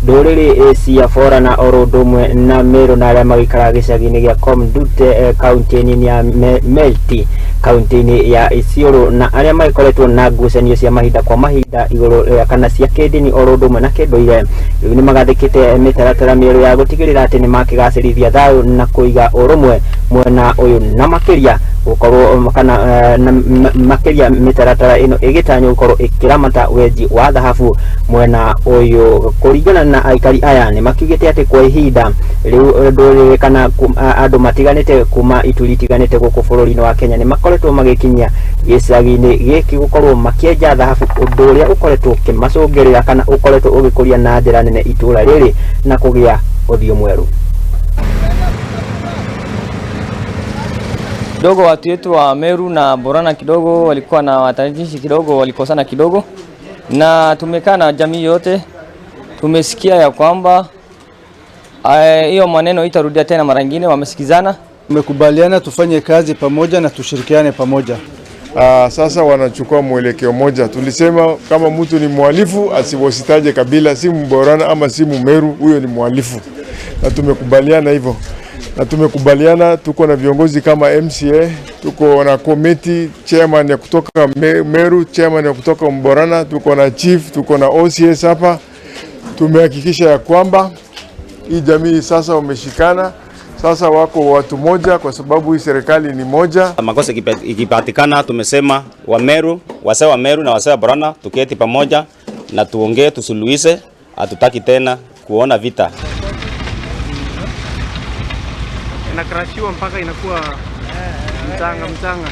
Ndũrĩrĩ cia Borana oro ũndũ ũmwe na Meru na arĩa magĩikaraga gĩcagi-inĩ gĩa Komdute kaunti-inĩ ya Melti kaunti-inĩ ya Isiolo na arĩa magĩkoretwo na ngucanio cia mahinda kwa mahinda igũrũ rĩa kana cia kĩndini oro ũndũ ũmwe na kĩndũire, rĩu nĩ magathĩkĩte mĩtaratara mĩerũ ya gũtigĩrĩra atĩ nĩ makĩgacĩrithia thayũ na kũiga ũrũmwe mwena ũyũ, na makĩria gũkorwo kana na makĩria mĩtaratara ĩno ĩgĩtanywo gũkorwo ĩkĩramata wenji wa thahabu mwena ũyũ. Kũringana na aikari aya, nĩ makiugĩte atĩ kwa ihinda rĩu ndũrĩrĩ kana andũ matiganĩte kuma ituri itiganĩte gũkũ bũrũri-inĩ wa Kenya nĩ makoretwo magĩkinyia gĩcagi-inĩ gĩkĩ gũkorwo makĩenja thahabu, ũndũ ũrĩa ũkoretwo ũkĩmacũngĩrĩra kana ũkoretwo ũgĩkũria na njĩra nene itũra rĩrĩ na kũgĩa ũthiũ mwerũ. Kidogo watu wetu wa Meru na Borana kidogo walikuwa na watatishi kidogo, walikosana kidogo, na tumekaa na jamii yote, tumesikia ya kwamba hiyo maneno itarudia tena mara nyingine, wamesikizana. Tumekubaliana tufanye kazi pamoja na tushirikiane pamoja. Sasa wanachukua mwelekeo moja. Tulisema kama mtu ni mhalifu asiwasitaje kabila, si Mborana ama si Mmeru, huyo ni mhalifu, na tumekubaliana hivyo na tumekubaliana. Tuko na viongozi kama MCA, tuko na committee chairman ya kutoka Meru, chairman ya kutoka Mborana, tuko na chief, tuko na OCS hapa. Tumehakikisha ya kwamba hii jamii sasa wameshikana, sasa wako watu moja, kwa sababu hii serikali ni moja. Makosa ikipatikana, tumesema wa Meru, wasee wa Meru na wasee wa Borana tuketi pamoja na tuongee, tusuluhishe. Hatutaki tena kuona vita. Inakrashiwa mpaka inakuwa mchanga mchanga.